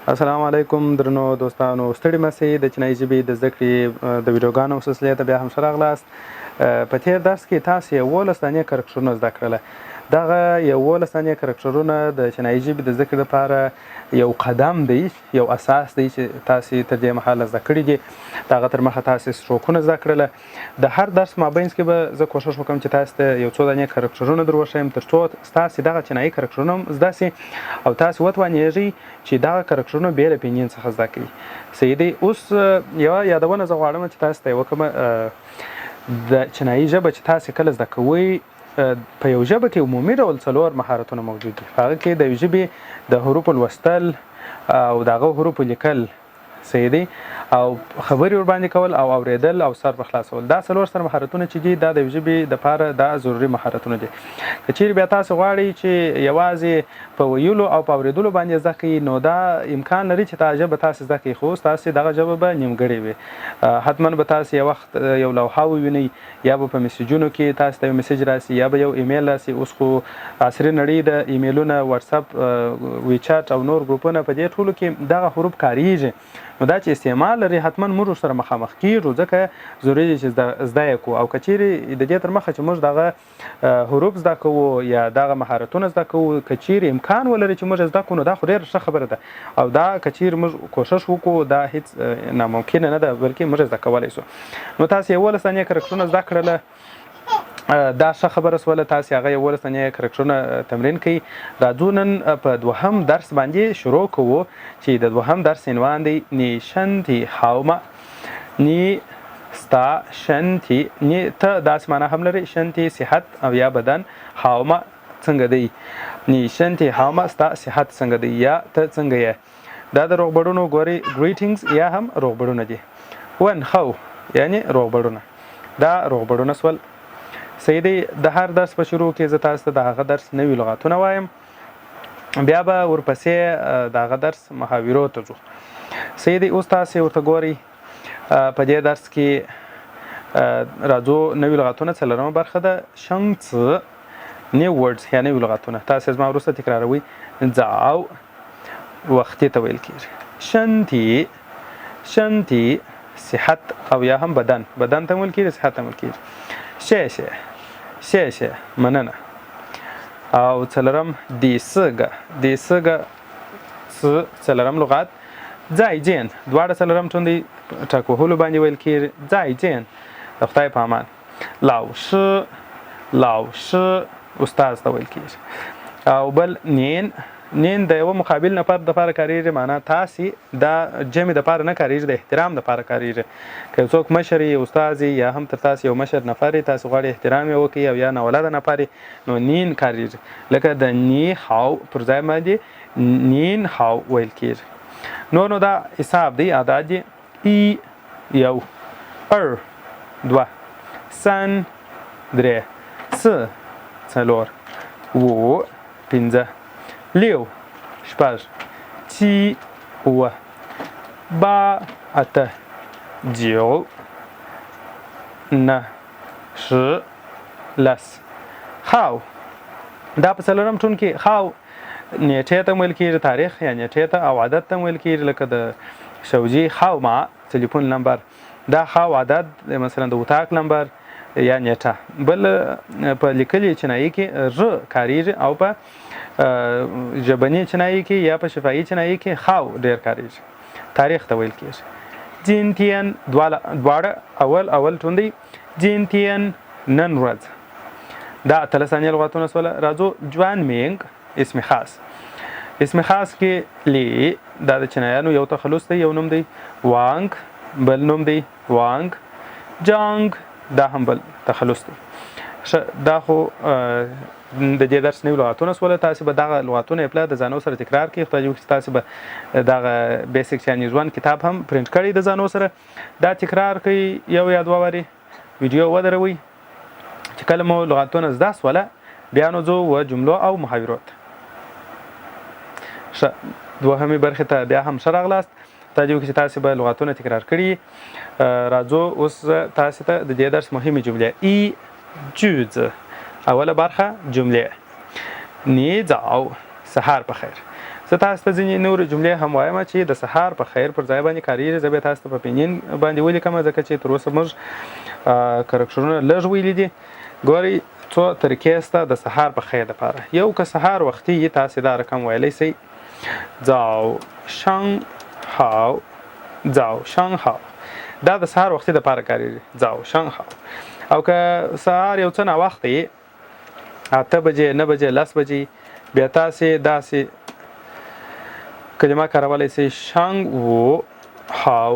السلام علیکم درنو دوستانو، ستړي مه سئ. د چینایي ژبې د زده کړې د ویډیوګانو سلسلې ته بیا هم ښه راغلاست. په تېر درس کې تاسو 11 دانې کرکټرونه زده کړله. دغه 11 دانې کرکټرونه د چینایي ژبې د زده کړې لپاره یو قدم دی، یو اساس دی چې تاسو تر دې مهاله زده کړي دي. د هغه تر مخه تاسو سټروکونه زده کړله. د هر درس مابینځ کې به زه کوښښ وکړم چې تاسو ته یو څو دانې کرکټرونه در وښیم، تر څو ستاسو دغه چینایي کرکټرونه هم زده سي او تاسو وتوانیږئ چې دغه کرکټرونه بې له پینین څخه زده کړئ. صحیح دی. اوس یوه یادونه زه غواړم چې تاسو ته یې وکړم. د چینایي ژبه چې تاسو کله زده کوئ، په یو ژبه کې عمومي ډول څلور مهارتونه موجود دي. په هغه کې د یو ژبې د حروفو لوستل او د هغه حروفو لیکل، صحیح دی، او خبرې ورباندې کول او اوریدل او سر پر خلاصول. دا څلور سره مهارتونه چې دي، دا د یو ژبې دپاره دا ضروري مهارتونه دي. که چیرې بیا تاسو غواړئ چې یوازې په ویلو او په اوریدلو باندې زده کړئ، نو دا امکان لري چې دا ژبه تاسو زده کړئ، خو ستاسو دغه ژبه به نیمګړې وي. حتما به تاسو یو وخت یو لوحه ووینئ، یا به په میسجونو کې تاسو ته یو میسج راسي، یا به یو ایمیل راسي. اوس خو عصري نړۍ ده، ایمیلونه، واتساپ، ویچټ او نور ګروپونه، په دې ټولو کې دغه حروف کاریږي. نو دا چې استعمال لري، حتما موږ ورسره مخامخ کیږو، ځکه ضروري دي چې زده یې کړو. او که چیرې د دې تر مخه چې موږ دغه حروف زده کوو یا دغه مهارتونه زده کوو، که چیرې امکان ولري چې موږ زده کړو، نو دا خو ډېره ښه خبره ده. او دا که چیرې موږ کوښښ وکړو، دا هیڅ ناممکنه نه ده، بلکې موږ زده کولی شو. نو تاسو 11 دانې کرکټرونه زده کړله، دا ښه خبره سوله. تاسو هغه 11 دانې کرکټرونه تمرین کړئ. راځو نن په دوهم درس باندې شروع کوو چې د دوهم درس عنوان دی نی شنتی هاوما. نی ستا، شنتی نی ته داسې معنا هم لري، شنتی صحت او یا بدن، هاوما څنګه دی. نی شنتی هاوما، ستا صحت څنګه دی یا ته څنګه یې. دا د روغبړونو ګوري ګریټینګز یا هم روغبړونه دي. ون خو یعنی روغبړونه، دا روغبړونه سول. صحیح دی. د هر درس په شروع کې زه تاسو ته د هغه درس نوي لغاتونه وایم، بیا به ورپسې د هغه درس محاورو ته ځو. صحیح دی. اوس تاسې ورته ګورئ، په دې درس کې راځو نوي لغاتونه، څلورمه برخه ده، شنګ څه، نیو ورډز یا نوي لغاتونه. تاسې زما وروسته تکراروئ. ځاو وختي ته ویل کېږي. شنتي، شنتي صحت او یا هم بدن، بدن ته ویل کېږي، صحت ته ویل کېږي. شه شه، شه شه مننه. او څلورم دی سګه، دی سګه څه څلورم لغات ځای جین، دواړه څلورم ټون دی، ټک وهلو باندې ویل کېږي. ځای جین د خدای په امان. لاو شه، لاو شه استاد ته ویل کېږي. او بل نین، نین د یوه مقابل نفر دپاره کارېږي، معنا تاسې، دا جمع دپاره نه کارېږي، د احترام دپاره کارېږي. که یو څوک مشر یې، استاد یې، یا هم تر تاسې یو مشر نفر یې، تاسې غواړئ احترام یې وکړئ او یا ناولده نفر یې، نو نین کارېږي. لکه د نی هاو پر ځای باندې نین هاو ویل کېږي. نور نو دا حساب دی، اعداد دي. ای یو، ار دوه، سن درې، څه څلور، و پنځه، لیو شپږ، چی اووه، با اته، جیو نه، ش لس. خاو دا په څلورم ټون کې خاو نیټې ته ویل کېږي، تاریخ یا نیټې ته، او عدد ته ویل کېږي، لکه د شوجي خاو ما تلیفون نمبر، دا خاو عدد مثلا د اتاق نمبر یا نیټه. بل په لیکلي چینایي کې ر کارېږي، او په ژبني چینایي کې یا په شفاهي چینایي کې خاو ډېر کارېږي، تاریخ ته ویل کېږي. جین تین دواړه اول اول ټون دی. جین تین نن ورځ. دا 18 ثانیې لغاتونه سوله. راځو جوان مینګ اسم خاص. اسم خاص کې لی دا د چینایانو یو تخلص دی، یو نوم دی. وانګ بل نوم دی، وانګ جانګ دا هم بل تخلص دی. دا خو د دې درس نوي لغاتونه سوله. تاسې به دغه لغاتونه یې پله د ځانو سره تکرار کړئ. خدای دې وکړي چې تاسې به دغه بیسیک چاینیز 1 کتاب هم پرنټ کړئ د ځانو سره، دا تکرار کړئ یو یا دوه وارې، ویډیو ودروئ. چې کله مو لغاتونه زده سوله، بیا نو ځو و جملو او محاورو ته. ښه، دوهمې برخې ته بیا هم ښه راغلاست. خدای دې وکړي چې تاسې به لغاتونه تکرار کړي. راځو اوس تاسې ته د دې درس مهمې جملې. ای جوز اوله برخه جملې. نی ځاو سهار په خیر. زه تاسو ته ځینې نورې جملې هم وایم چې د سهار په خیر پر ځای باندې کاریږي. زه به تاسو ته په پینین باندې ولیکم، ځکه چې تر اوسه موږ کرکټرونه لږ ویلي دي. ګورئ څو طریقې شته د سهار په خیر دپاره. یو که سهار وختي یي تاسې دا رقم ویلی شئ، ځاو شنګ هاو، ځاو شنګ هاو. دا د سهار وختي دپاره کاریږي، ځاو شنګ هاو. او که سهار یو څه ناوخته یي، 8 بجې، 9 بجې، 10 بجې، بیا تاسې داسې کلمه کارولی شئ، شنګ وو هاو،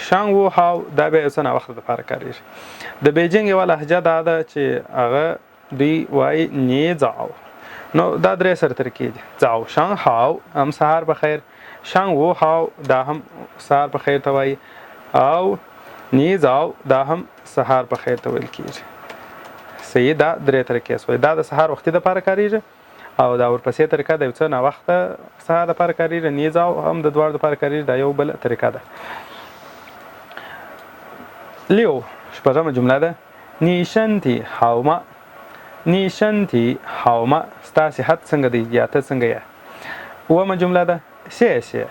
شنګ وو هاو. دا بیا یو څه ناوخته دپاره کاریږي. د بیجینګ یوه لهجه دا ده چې هغه دوی وایي نی ځاو. نو دا درې سره طریقې دي، ځاو شنګ هاو هم سهار په خیر، شنګ وو هاو دا هم سهار په خیر ته وایي، او نی ځاو دا هم سهار په خیر ته ویل کیږي. صحیح، دا درې طریقې سوې. دا د سهار وختي دپاره کاریږي، او دا ورپسې طریقه د یو څه ناوخته سهار دپاره کاریږي. نی ځاو هم د دواړو دپاره کاریږي، دا یو بله طریقه ده. لیو شپږمه جمله ده، نی شنتي هاو ما، نی شنتي هاو ما، ستا صحت څنګه دی یا ته څنګه یې. اوومه جمله ده، شه شه،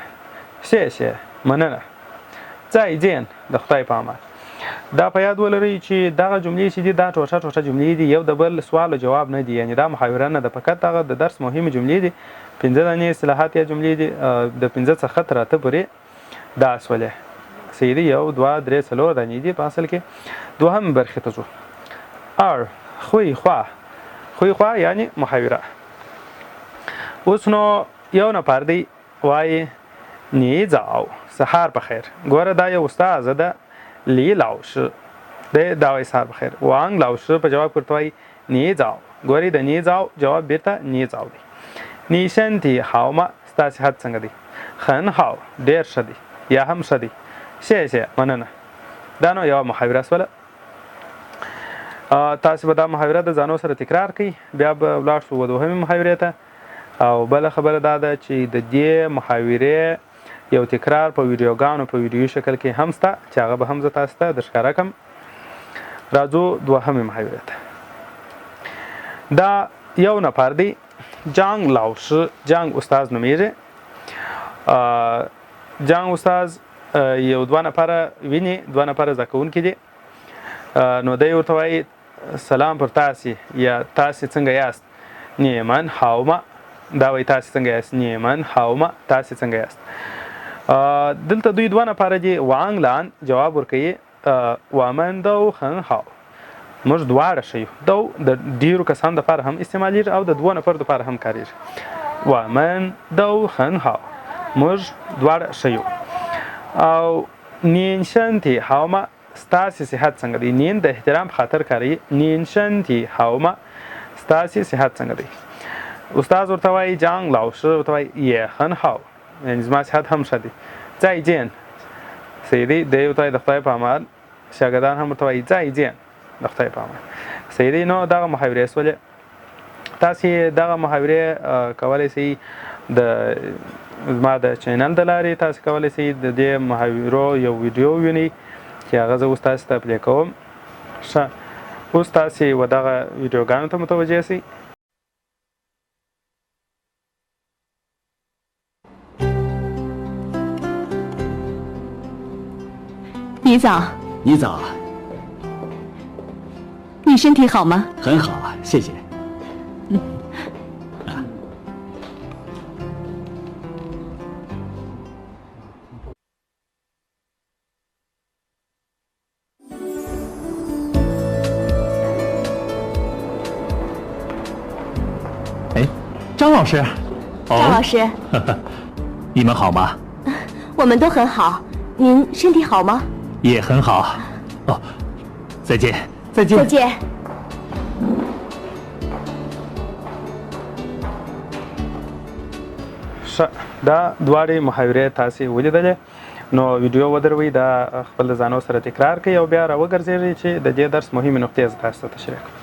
شه شه، مننه. ځای د خدای په امان. دا په یاد ولرئ چې دغه جملې چې دي دا ټوټه ټوټه جملې دي، یو د بل سوال او جواب نه دي، یعنې دا محاوره نه ده، فقط دغه د درس مهمې جملې دي. 5 دانې اصطلاحات یا جملې دي، د 5 څخه تر 8 پورې دا سولې. صحیح دی، 1 2 3 4 دانې دي په اصل کې. دوهم برخې ته ځو، ار خوی خوا، خوی خوا یعنې محاوره. اوس نو یو نفر دی وایي نی ځاو، سهار په خیر. ګوره دا یو استاد ده، لی لاوش دی، دا وایي سهار په خیر. وانګ لاوش په جواب کې ورته وایي نی ځاو. ګورئ د نی ځاو جواب بیرته نی ځاو دی. نی شنتي هاو ما، ستا صحت څنګه دی؟ خن هاو، ډېر ښه دی یا هم ښه دی. شه شه، مننه. دا نو یوه محاوره سوله. تاسې به دا محاوره د ځانو سره تکرار کړئ، بیا به ولاړ شو و دوهمې محاورې ته. او بله خبره دا ده چې د دې محاورې یو تکرار په ویډیوګانو په ویډیوي شکل کې هم سته چې هغه به هم زه تاسو ته درښکاره کړم. راځو دوهمې محاورې ته. دا یو نفر دی، جانګ لاوش، جانګ استاد نومېږي. جانګ استاد یو دوه نفره ویني، دوه نفره زده کوونکي دي. نو دی ورته وایي سلام پر تاسې یا تاسې څنګه یاست؟ نیمن هاوما. دا وایي تاسې څنګه یاست؟ نیمن هاوما، تاسې څنګه یاست؟ دلته دوی دوه نفره دي. وانګ لان جواب ورکوي وامن دو هن هاو، موږ دواړه ښه یو. دو د ډېرو کسانو دپاره هم استعمالیږي او د دوو نفرو دپاره هم کاریږي. وامن دو هن هاو، موږ دواړه ښه یو. او نین شنتي هاوما، ستاسې صحت څنګه دی؟ نین د احترام په خاطر کاروي. نین شنتي هاوما، ستاسې صحت څنګه دی؟ استاد ورته وایي، جانګ لاوش ورته وایي یې هن هاو، یعنې زما صحت هم ښه دی. ځای جین، صحیح دی، دی ورته وایي د خدای په امان. شاګردان هم ورته وایي ځای جین، د خدای په امان. صحیح دی. نو دغه محاورې سولې. تاسې دغه محاورې کولی شئ د زما د چینل د لارې تاسې کولی شئ د دې محاورو یو ویډیو ووینئ چې هغه زه اوس تاسې ته پلې کوم. ښه، اوس تاسې و دغه ویډیوګانو ته متوجه شئ. 你早。 你早。 你身体好吗？ 很好，谢谢。哎，张老师。张老师。你们好吗？ 我们都很好。您身体好吗？ 也很好。哦，再见，再见。 再见。 ښه، دا دواړې محاورې تاسې ولیدلې. نو ویډیو ودروئ، دا خپل د ځانو سره تکرار کړئ او بیا راوګرځېږئ چې د دې درس مهمې نقطې زه تاسو ته تشریح کړم.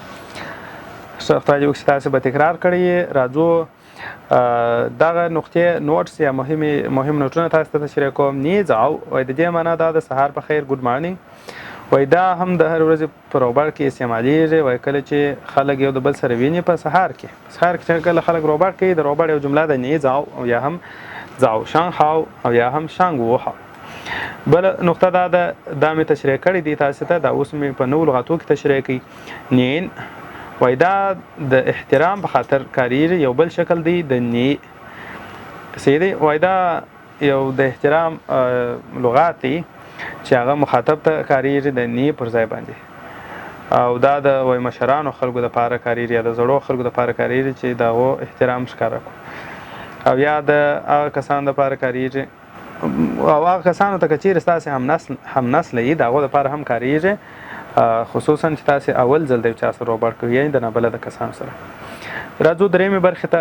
ښه، خدای دې وکړي چې تاسې به تکرار کړئ. راځو دغه نقطې notes یا مهم نوټونه تاسو ته تشریح کوم. نی ځاو وایي د دې معنا دا ده سهار په خیر، good morning. وایي دا هم د هر ورځې په روغبړ کې استعمالیږي. وایي کله چې خلک یو د بل سره ویني په سهار کې، په سهار کې چې کله خلک روغبړ کوي، د روغبړ یو جمله ده نی ځاو او یا هم 早上好 او یا هم 上午好. بله نقطه دا ده، دا مې تشریح کړې دي تاسو ته، دا اوس مې په نوو لغاتو کې تشریح کړي. 您 وایي دا د احترام په خاطر کاریږي، یو بل شکل دی د 你. صحیح دی. وایي دا یو د احترام لغات دی چې هغه مخاطب ته کاریږي د 你 پر ځای باندې، او دا د وایي مشرانو خلکو دپاره کاریږي یا د زړو خلکو دپاره کاریږي چې د هغو احترام ښکاره کړو، او یا د هغه کسانو دپاره کاریږي، او هغه کسانو ته که چیرې ستاسې هم نسله یي د هغو دپاره هم کاریږي، خصوصا چې تاسې اول ځل د یو چا سره روغبړ کوئ، یعنې د نابلده کسانو سره. راځو درېیمې برخې ته،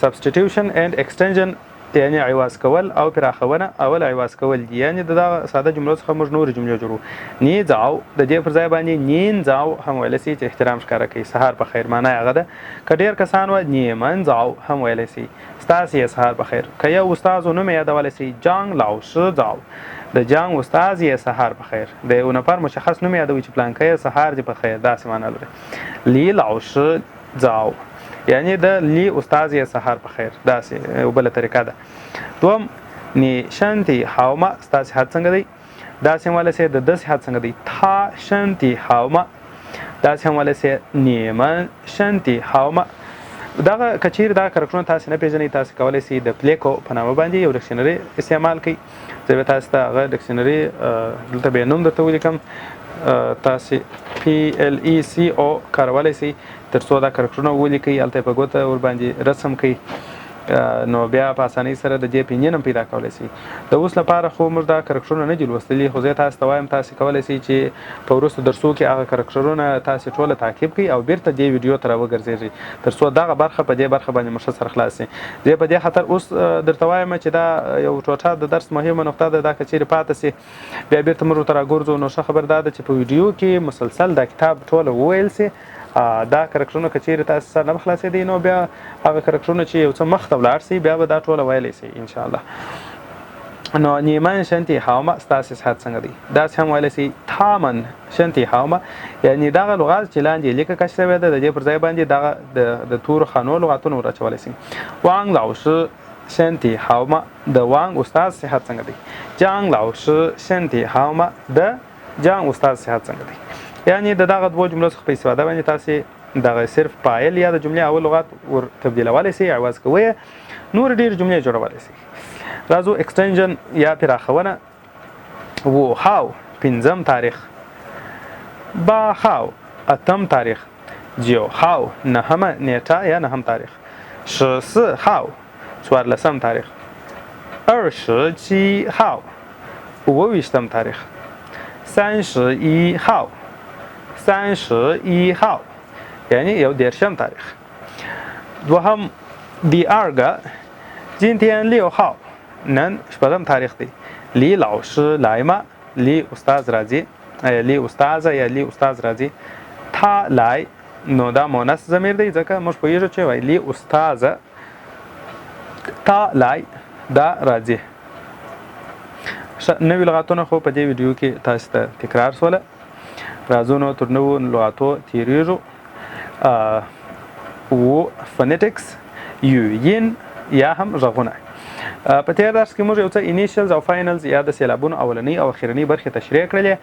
substitution and extension، یعنې عوض کول او پراخونه. اول عوض کول دي، یعنې د دغه ساده جملو څخه موږ نورې جملې جوړو. 你早 د دې پر ځای باندې 您早 هم ویلی سي چې احترام ښکاره کوي، سهار په خیر معنا یې هغه ده. که ډېر کسان وه 你们早 هم ویلی سي، ستاسې یې سهار په خیر. که یو استاد و نوم یې یادولی سي، 张老师早، د جانګ استاد یې سهار په خیر. د یو نفر مشخص نوم یادوي چې پلانکی یې سهار دې په خیر، داسې معنا لري. 李老师早، یعنې د لی استاد یې سهار په خیر، داسې یو بله طریقه ده. دوم 你身体好吗، ستا صحت څنګه دی؟ داسې هم ویلی سي د ده صحت څنګه دی، 他身体好吗. داسې هم ویلی سي 你们身体好吗. دغه که چیرې دا کرکټرونه تاسې نه پېژنئ، تاسې کولی سئ د پلیکو په نامه باندې یو ډکشنري استعمال کړئ. زه به تاسې ته هغه ډکشنري دلته به یې نوم درته ولیکم، تاسې PLECO کارولی سئ تر څو دا کرکټرونه ولیکئ، هلته یې په ګوته ورباندې رسم کړئ، نو بیا په اسانۍ سره د دې پینین هم پیدا کولی سئ. د اوس لپاره خو موږ دا کرکټرونه نه دي لوستلي، خو زه تاسو ته وایم تاسې کولی سئ چې په وروسته درسو کې هغه کرکټرونه تاسې ټوله تعقیب کړئ او بیرته دې ویډیو ته راوګرځېږئ تر څو دغه برخه په دې برخه باندې مو ښه سره خلاص سي. زه په دې خاطر اوس درته وایم چې دا یو ټوټه د درس مهمه نقطه ده، دا که چیرې پاتې سي بیا بیرته موږ ورته راګرځو. نو ښه خبر دا ده چې په ویډیو کې مسلسل دا کتاب ټوله وویل سي. دا کرکټرونه که چیرې تاسو سره نه خلاصېدی نو بیا هغه کرکټرونه چې یو څه مخته ولاړ سي بیا به دا ټوله ویلی سي انشاءالله. نو 你们身体好吗، ستاسې صحت څنګه دی؟ داسې هم ویلی سي 他们身体好吗، یعنې دغه لغات چې لاندې لیکه کش شوې ده د دې پر ځای باندې دغه د تورو خانو لغاتونه ور اچولی سي. 王老师身体好吗، د وانګ استاد صحت څنګه دی؟ 张老师身体好吗، د جانګ استاد صحت څنګه دی؟ یعنې د دغه دوو جملو څخه په استفاده باندې تاسې دغه صرف فاعل یا د جملې اول لغات ور تبدیلولی سئ، عوض کوئ، نور ډېرې جملې جوړولی سئ. راځو extension یا پراخونه. 5号 پنځم تاریخ، 8号 اتم تاریخ، 9号 نهمه نیټه یا نهم تاریخ، 14号 څوارلسم تاریخ، 27号 اووه ویشتم تاریخ، 31号 31号، یعنی یو دېرشم تاریخ. دوهم 第二个 今天6号، نن شپږم تاریخ دی. 李老师来吗؟ لی استاد راځي، لی استاد یا لی استاد راځي. 他来، نو دا مؤنث ضمیر دی ځکه موږ پوهیږو چې وایي لی استاد، 他来 دا راځي. نوي لغاتونه خو په دې ویډیو کې تاسو ته تکرار سوله. راځو نو تر نوو لغاتو تېرېږو. و phonetics، 语音 یا هم غږونه. په تېر درس کې موږ یو څه initials او finals یا د سیلابونو اولنۍ او اخرنۍ برخې تشریح کړلې،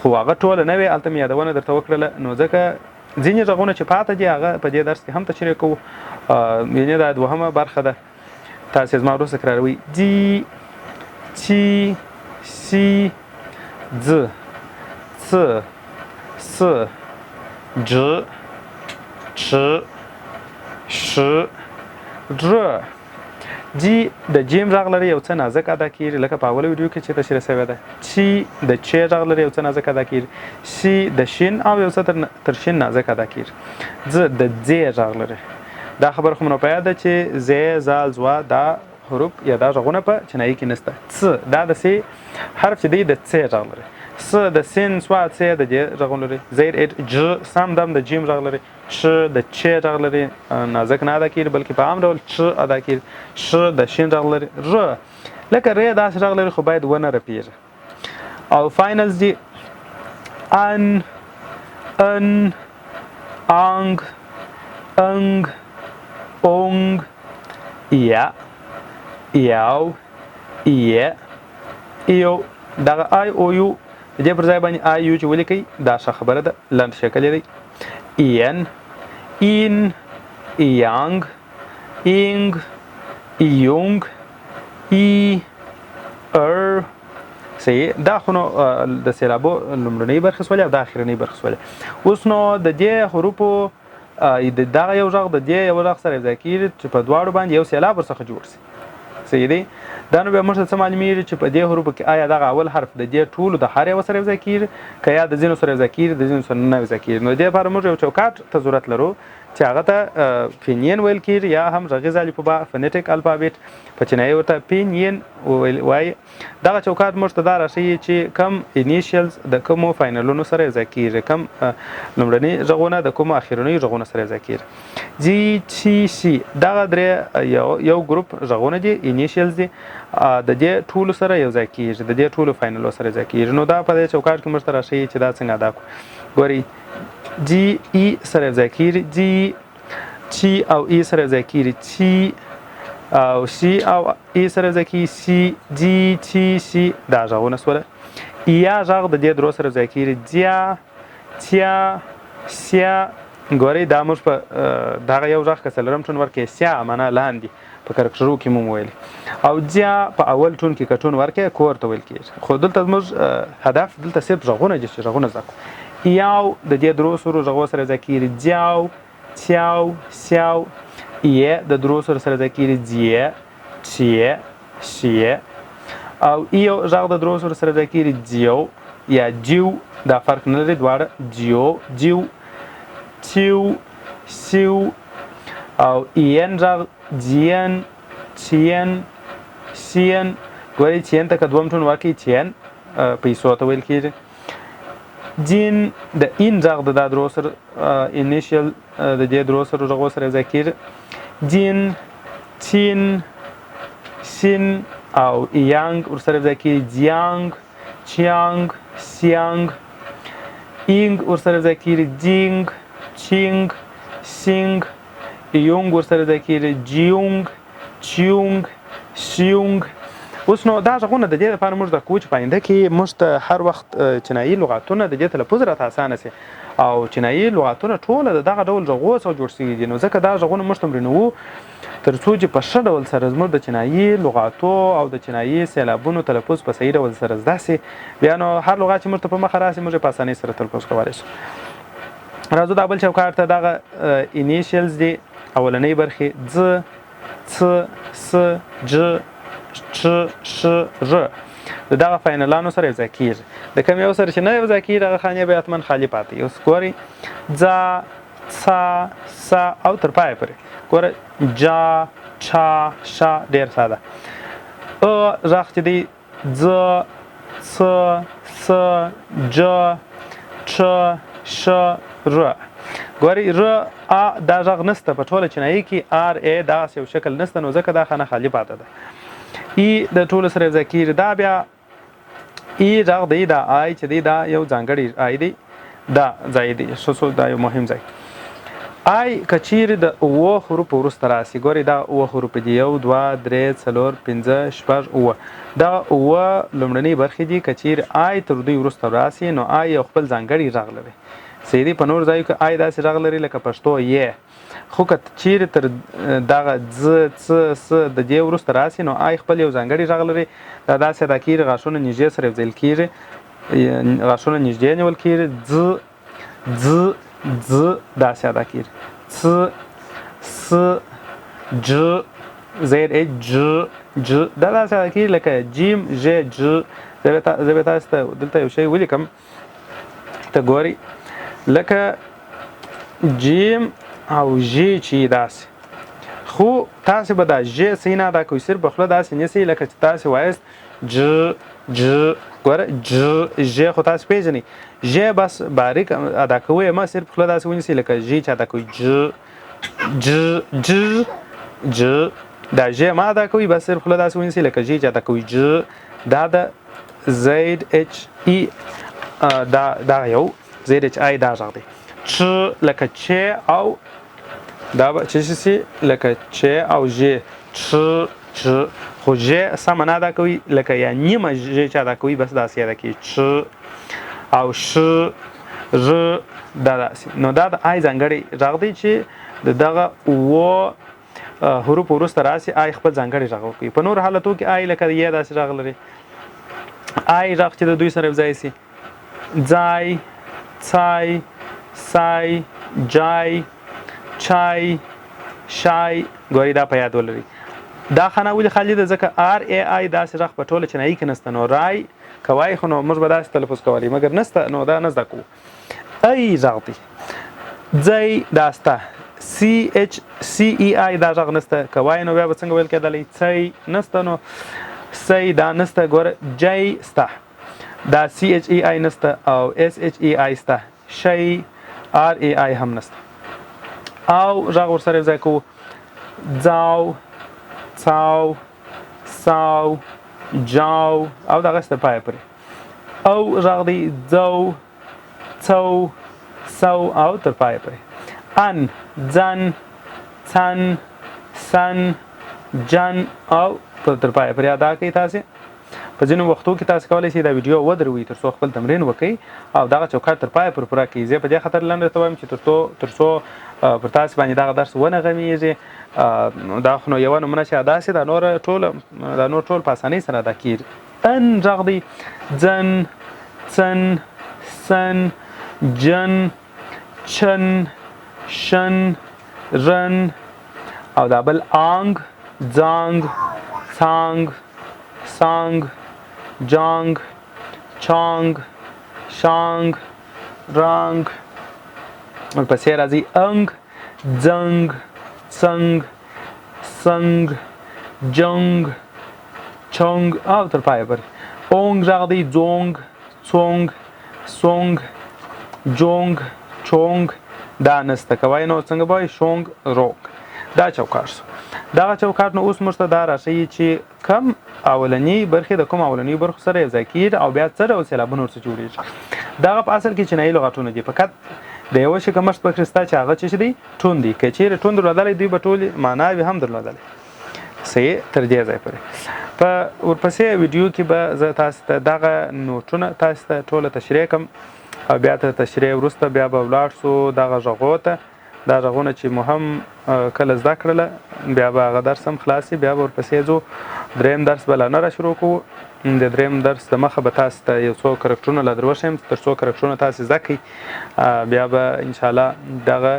خو هغه ټوله نه وې، هلته مې یادونه درته وکړله. نو ځکه ځینې غږونه چې پاته دي هغه په دې درس کې هم تشریح کوو، یعنې دا دوهمه برخه ده. تاسې زما وروسته تکراروئ: جي، چي، شي، ځ، څ، س، ج، چ، ش، ر. جي د جیم غږ لري، یو څه نازک ادا کیږي لکه په اوله ویډیو کې چې تشریح شوې ده. چي د چ غږ لري، یو څه نازک ادا کیږي. شي د شین او یو څه تر شین نازک ادا کیږي. ځ د ځ غږ لري. دا خبره خو مو نو په یاد ده چې ز، زال، ځوا دا حروف یا دا غږونه په چینایي کې نشته. څ دا د سي حرف چې دی د څ غږ لري. س د سین، سوا، څ د دې غږونه لري. زیر اټ ج سم دم د جیم غږ لري. چ د چ غږ لري، نازک نه ادا کیږي بلکې په عام ډول چ ادا کیږي. ش د شین غږ لري. ر لکه ر داسې غږ لري خو باید ونه رپیږي. او finals دي ان، ان، انګ، انګ، اونګ، یا، یاو، یه، یو. دغه آی او یو د دې پر ځای باندې آی یو چې ولیکئ دا ښه خبره ده، لنډ شکل یې دی. ین، این، یانګ، اینګ، یونګ، ای، ار. صحیح، دا خو نو د سیلابو لومړنۍ برخې سولې او دا اخرنۍ برخې سولې. اوس نو د دې حروفو د دغه یو غږ د دې یو غږ سره یوځای کېږي چې په دواړو باندې یو سیلاب ورڅخه جوړ شي. صحیح دی. دا نو بیا موږ ته څه معلومیږي چې په دې حروفو کې آیا دغه اول حرف د دې ټولو د هر یوه سره یوځای کېږي که یا د ځینو سره یوځای کېږي د ځینو سره نه یوځای کېږي. نو د دې لپاره موږ یو چوکاټ ته ضرورت لرو چې هغه ته فینین ویل کېږي یا هم غږیزه الفبا، فونیټیک الفابیټ، په چینایي ورته پینین وایي. دغه چوکاټ موږ ته دا راښیي چې کم انیشیلز د کومو فاینلونو سره یوځای کېږي، کم لومړني غږونه د کومو اخرنیو غږونو سره یوځای کېږي. جی، چی، شي دغه درې یو ګروپ غږونه دي، انیشیلز دي، د دې ټولو سره یوځای کېږي، د دې ټولو فاینلو سره یوځای کېږي. نو دا په دې چوکاټ کې موږ ته راښیي چې دا څنګه ادا کړو. ګورئ، جی ای سره یوځای کېږي، جی، چی او ای سره یوځای کېږي، چی او سی او ای سره یوځای کېږي، سی، جی، چی، سی، دا غږونه سوله. یا غږ د دې درو سره یوځای کېږي، جیا، چیا، سیا. ګورئ، دا موږ په دغه یو غږ که څلورم ټون ورکړې، سیا معنا لاندې په کرکټرو کې مو ویلي، او جیا په اول ټون کې که ټون ورکړې کور ته ویل کېږي. خو دلته زموږ هدف دلته صرف غږونه دي چې غږونه زده کړو. یاو د دې درو سرو غږو سره یوځای کېږي، جیاو، چیاو، سیاو. یه د درو سرو سره یوځای کېږي، جیه، چیه، شیه. او ایو غږ د درو سرو سره یوځای کېږي، جیو یا جیو، دا فرق نه لري دواړه، جیو، جیو، چیو، سیو. او این غږ جین، چین، سین. ګورئ، چین ته که دوم ټون ورکړئ، چین پیسو ته ویل کېږي. جین د این غږ د دا درو سره انیشیل د دې درو سره غږو سره یوځای کېږي، جین، چین، سین. او یانګ ورسره یوځای کېږي، جیانګ، چیانګ، سیانګ. اینګ ورسره یوځای کېږي، جینګ، چینګ، سینګ. یونګ ورسره یوځای کېږي، جیونګ، چیونګ، سیونګ. اوس نو دا غږونه د دې لپاره موږ زده کوو چې په آینده کې موږ ته هر وخت چینایي لغاتونه د دې تلفظ راته اسانه شي، او چینایي لغاتونه ټوله د دغه ډول غږو څخه جوړ شوي دي. نو ځکه دا غږونه موږ تمرینوو تر څو چې په ښه ډول سره زموږ د چینایي لغاتو او د چینایي سیلابونو تلفظ په صحیح ډول سره زده شي. بیا نو هر لغات چې موږ ته په مخه راشي موږ یې په اسانۍ سره تلفظ کولی شو. راځو دا بل چوکاټ ته. دغه انیشیلز دي، اولنۍ برخې ځ، څ، س، ج، چ، ش، ر د دغه فاینلانو سره یوځای کېږي. د کوم یو سره چې نه یوځای کېږي هغه خانې به حتما خالي پاتې وي. اوس ګورئ، ځا، څا، سا او تر پایه پورې. ګوره، جا، چا، شا، ډېر ساده. ا غږ چې دی، ځ، څ، س، ج، چ، ش، ر. ګورئ، ر، ا دا غږ نشته په ټوله چینایي کې، ار ای داسې یو شکل نشته، نو ځکه دا خانه خالي پاتې ده. ای د ټولو سره یوځای کېږي. دا بیا ای غږ دی، دا آی چې دی دا یو ځانګړی آی دی، دا ځای دی، ښه څو دا یو مهم ځای. آی که چیرې د اوو حروفو وروسته راسي، ګورئ دا اووه حروف دي، 1 2 3 4 5 6 7، دغه اووه لومړنۍ برخې دي. که چیرې آی تر دوی وروسته راسي نو آی یو خپل ځانګړی غږ لري. صحیح دی. په نورو ځایو کې آی داسې غږ لري لکه پښتو یې، خو که چیرې تر دغه ځ، څ، س د دې وروسته راسي نو آی خپل یو ځانګړی غږ لري. دا داسې ادا کېږي، غاښونه نږدې سره یوځای کېږي، غاښونه نږدې نیول کېږي، ځ، ځ، ځ داسې ادا کېږي، څ، س، ج، زیر ای، ج، ج، دا داسې ادا کېږي لکه جیم، ژ، ج. زه به تاسو ته دلته یو شی ولیکم ته ګورئ، لکه جیم او ژ چې داسې، خو تاسې به دا ژ صحیح نه ادا کوئ، صرف په خوله داسې نیسئ لکه چې تاسې وایاست ج، ج. ګوره ج، ژ خو تاسې پېژنئ، ژ بس باریک ادا کوئ مه، صرف خوله داسې ونیسئ لکه ژ چې ادا کوئ، ج، ج، ج، ج. دا ژ مه ادا کوئ، بس صرف خوله داسې ونیسئ لکه ژ چې ادا کوئ، ج. دا د زید اچ ای، دا یو زید اچ آی دا غږ دی. چ لکه چ او دا به چې شي لکه چ او ژ، چ، چ. خو خو ژ سمه نه ادا کوي، لکه یا نیمه ژ چې ادا کوي بس داسې ادا کوي، چ او ش ژ دا داسې. نو دا د آی ځانګړی غږ دی چې د دغه اوو حروف وروسته راسي آی خپل ځانګړی غږ ورکوي. په نورو حالتو کې آی لکه یې داسې غږ لري، آی غږ چې د دوی سره یو ځای سي، ځای، څای، سای، جای، چای، شای. ګوري دا په یاد ولري. دا خانه ولې خالي ده؟ ځکه آر ای آی داسې غږ په ټوله چینایي کې نسته، نو رای که وای خو نو موږ به داسې تلفظ کولی، مګر نسته نو دا نه زده کوو. ای غږ دی، ځای دا سته، سی اچ سی ای آی دا غږ نسته، که وای نو بیا به څنګه ویل کېدلی؟ څی نسته نو سی دا نسته. ګوره جی سته، دا سی اچ ای آی نسته او اس اچ ای آی سته، شی آر ای آی هم نسته. او غږ ورسره یو ځای کوو، ځاو، څاو، ساو، جاو او دغه تر پایه پورې. او غږ دی، ځو، څو، سو او تر پایه پورې. ان، ځن، څن، سن، جن او تر پایه پورې ادا کوي. تاسې په ځینو وختو کې تاسو کولی شئ دا ویډیو ودروئ تر څو خپل تمرین وکړئ او دغه چوکاټ تر پایه پورې پوره کړئ. زه په دې خاطر لنډ درته وایم چې تر څو پر تاسو باندې دغه درس ونه غمیږي. دا خو نو یوه نمونه چې ادا سي، دا نور ټول په اسانۍ سره ادا کیږي. ان غږ دی، ځن، څن، سن، جن، چن، شن، رن او دا بل آنګ، ځانګ، څانګ، سانګ، جانګ، چانګ، شانګ، رانګ. ورپسې راځي انګ، ځنګ، څنګ، سنګ، جنګ، چونګ او تر پایه پورې. اونګ غږ دی، ځونګ، څونګ، سونګ، جونګ، چونګ دا نسته، که وای نو څنګه به وای؟ شونګ، رونګ. دا چوکاټ سو. دغه چوکاټ نو اوس موږ ته دا راښیي چې کم اولنی برخې د کوم اولنیو برخو سره یو ځای کیږي او بیا څه ډول سیلابونه ورڅخه جوړیږي. دغه په اصل کې چینایي لغتونه دي، فقط د یوه شي کمښت پکښې سته چې هغه څه شي دی؟ ټون دی. که چیرې ټون درلودلی دوی به ټولې معناوې هم درلودلی. صحیح تر دې ځای پورې. په ورپسې ویډیو کې به زه تاسو ته دغه نوټونه تاسو ته ټوله تشریح کړم او بیا تر تشریح وروسته بیا به ولاړ سو دغه غږو ته. دا غږونه چې مو هم کله زده کړله بیا به هغه درس هم خلاص سي، بیا به ورپسې ځو. دریم درس به لا نه را شروع کوو. د دریم درس د مخه به تاسو ته یو څو کرکټرونه لا در وښیم تر څو کرکټرونه تاسو زده کړئ. بیا به انشاءالله دغه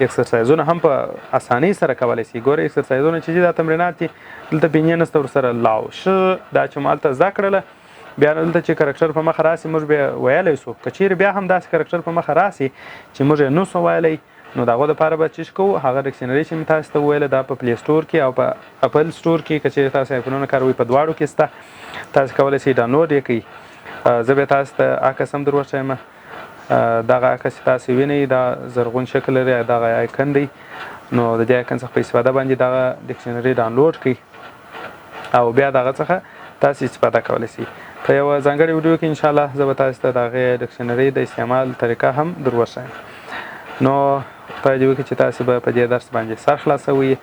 اکسرسایزونه هم په اسانۍ سره کولی سئ. ګوره اکسرسایزونه چې دي دا تمرینات دي، دلته پینې نسته ورسره لاو ش دا چې مو هلته زده کړله بیا نو دلته چې کرکټر په مخه راسي موږ به ویلی سو. که چیرې بیا هم داسې کرکټر په مخه راسي چې موږ یې نه سو ویلی نو د هغو دپاره به چې کوو هغه ډکشنري چې مې تاسو ته وویله دا په پلی سټور کې او په اپل سټور کې که چیرې تاسو ایفونونه کاروئ په دواړو کې سته، تاسو کولی شئ ډاونلوډ یې کړئ. زه به تاسو ته عکس هم در وښیم. دغه عکس چې تاسو وینئ دا زرغون شکل لري، دغه آیکن دی. نو د دې آیکن څخه په استفاده باندې دغه ډکشنري ډاونلوډ کړئ او بیا دغه څخه تاسو استفاده کولی شئ. په یوه ځانګړې ویډیو کې انشاءالله زه به تاسو ته د هغې ډکشنري د استعمال طریقه هم در وښیم. نو خدای دې وکړي چې تاسو به په دې درس باندې سر خلاصوئ،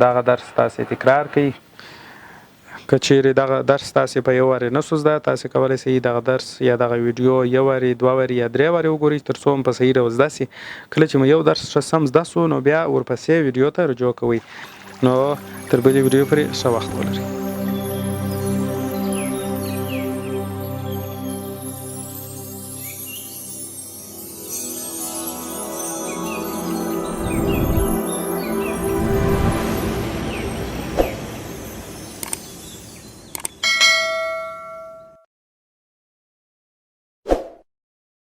دغه درس تاسو تکرار کړئ. که چیرې دغه درس تاسو په یو وارې نه سو زده، تاسو کولی شئ دغه درس یا دغه ویډیو یو وارې، دوه وارې یا درې وارې وګورئ تر څو هم په صحیح ډول زده سي. کله چې مو یو درس ښه سم زده سو نو بیا ورپسې ویډیو ته رجوع کوئ. نو تر بلې ویډیو پورې ښه وخت ولرئ.